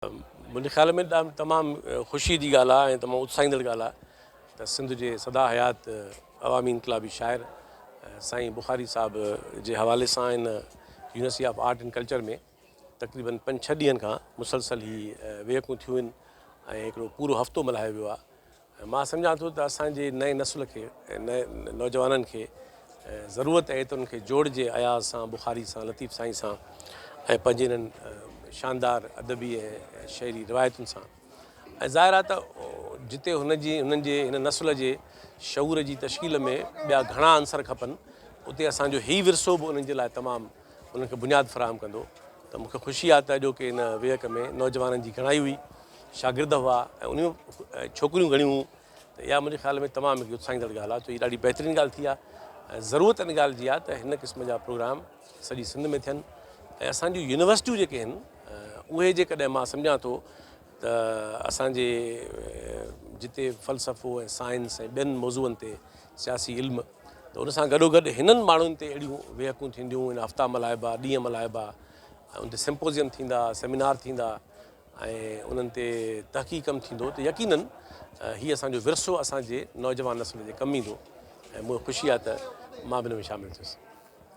منهنجي خيال ۾ تمام خوشي جي ڳالهه آهي ۽ تمام اتساهيندڙ ڳالهه آهي ته سنڌ جي سدا حيات عوامي انقلابي شاعر سائين بخاري صاحب جي حوالي سان هن university of art and culture ۾ تقريبن پنج ڇهه ڏينهن کان مسلسل هي ويهڪون ٿيون آهن ۽ هڪڙو پورو هفتو ملهايو ويو آهي مان سمجهان ٿو ته اسان جي نئين نسل کي ۽ نئين نوجوانن کي ضرورت آهي ته انهن کي جوڙجي اياز سان، بخاري سان، لطيف سائين سان ۽ پنهنجي انهن شاندار ادبي ۽ شعري روايتن سان ۽ ظاهر آهي ته جتي هن جي هنن جي هن نسل جي شعور جي تشڪيل ۾ ٻيا گهڻا عنصر کپن اتي اسان جو هي ورثو به انهن جي لاء تمام انهن کي بنياد فراهم ڪندو ته مون کي خوشي آهي ته اڄوڪي هن ويهڪ ۾ نوجوانن جي گهڻائي هئي. شاگرد هئا ۽ انهن ۾ ڇوڪريون گهڻيون هيون ته اها منهنجي خيال ۾ تمام هڪ اتساهيندڙ ڳالهه آهي ڇو هي ڏاڍي بهترين ڳالهه ٿي آهي ۽ ضرورت ان ڳالهه جي آهي ته هن قسم جا پروگرام سڄي سنڌ ۾ ٿين ۽ اسان جون يونيورسٽيون جيڪي آهن اهي جيڪڏهن مان سمجهان ٿو ته اسان جي جتي فلسفو ۽ سائنس ۽ ٻين موضوعن تي سياسي علم ته ان سان گڏو گڏ هنن ماڻهن تي اهڙيون ويهڪون ٿينديون هفتا ملهائبا ڏينهن ملهائبا ۽ ان تي سمپوزيم ٿيندا سيمينار ٿيندا ۽ انهن تي تحقيقي ڪم ٿيندو ته يقينن هي اسان جو ورثو اسان جي نوجوان نسل جي ڪم ايندو ۽ مون کي خوشي آهي ته مان به ان ۾ شامل ٿيس.